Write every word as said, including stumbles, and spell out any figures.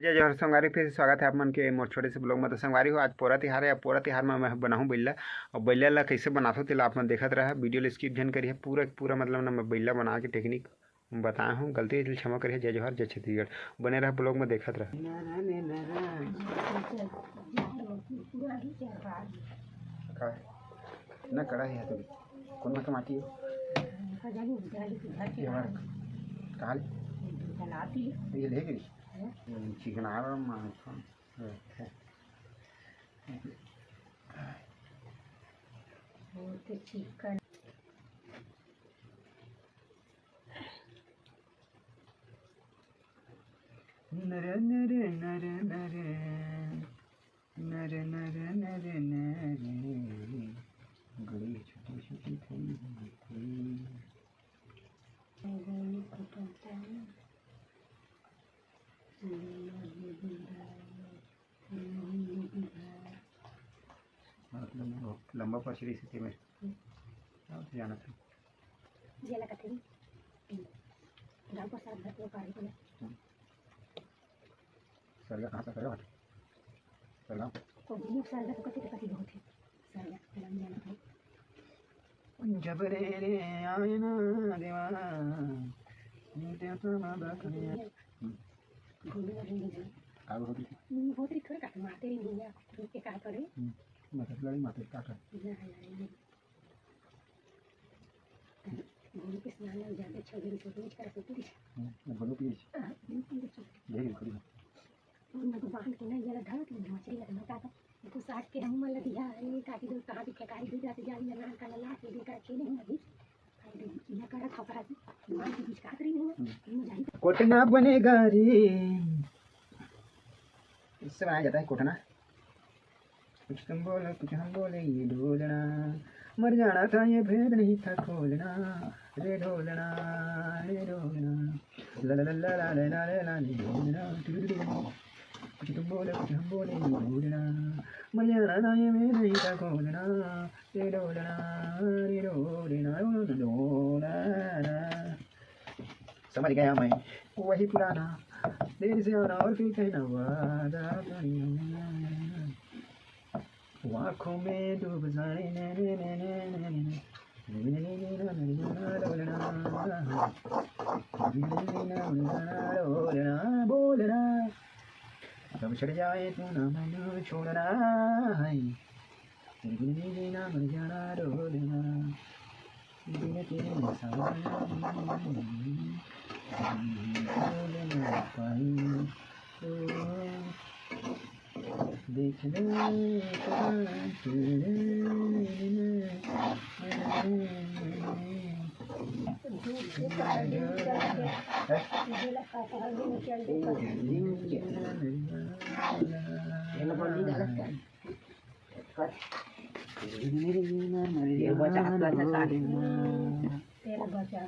जय जोहार संगवारी, फिर से स्वागत है आप मन के मोर छोटे से blog में। तो संगवारी हो, आज पोरा तिहार है। अब पोरा तिहार में मैं बनाहूँ बइला, और बइला ला कैसे बनाथो तेला आप मन देखत रहा, video ला skip झन करिए, पूरा पूरा मतलब ना मैं बइला बना के technique बताया हूँ। गलती है क्षमा करिए। जय जोहार, जय छत्तीसगढ़, बने रहा blog में, देखत रहा। का? ना कड़ा है तो कौन सा माटी है? ये हमारा कहाँ ले? ये ले गई। चिकनार और मांस। अच्छा। बहुत चिकन। नरे नरे नरे नरे नरे नरे नरे नरे। गड़ी छोटी छोटी थी, थी। मतलब लंबा पछरी से तेमे। अब जाना था। जेला कथे गांव पर साथ भर के पारी को। सरगा कहाँ से करेगा? सरगा। तो ये सरगा तो कथे तो कथे बहुत है। सरगा लंबा ना था। जब रे रे आए ना देवा, देवता माँ बखने। हम्म। घूमे घूमे घूमे। आग होती थी। हम्म, बहुत ही थोड़ा काट मारते रही भैया, रुक के का करे? हम्म, मतलब लड़ी मारते का करे? ना, ना, ना। घूम के स्नान लग जाते, छह दिन से रोज कर सोती थी। हम्म, बोलो please। हाँ, बिल्कुल देखिए। ढेर करी। और मैं तो बांध के ना ये लगा कि मछली लगा का था। तो साग के हम मन लगिया, अरे काकी दो कहाँ भी खेकारी दे जाते जाली लगा का ला के दे कर खेले हम अभी। कोटना बनेगा रे। इससे बनाया जाता है कोटना। कुछ तुम बोलो, कुछ हम बोले, ये ढोलना। मर जाना था, ये भेद नहीं था खोलना। रे ढोलना, रे ढोलना। ला ला ला ला ला ला ला ला ला ढोलना। कुछ तुम बोलो, कुछ हम बोले, ये ढोलना। मर जाना था, ये भेद नहीं था खोलना। रे ढोलना, रे ढोलना, ढोलना। समझ गया मैं, वही पुराना। देर से आना और फिर कहना वादा। आँखों में डूब जाए। बोलना, जब छड़ जाए तू ना मैनू छोड़ना है। तेरे बिन जीना मर जाना रो देना। बिन तेरे सावन बोलना पाई। देख ले तेरे बिन। तेल बचा के रखा साथ में। तेल बचा।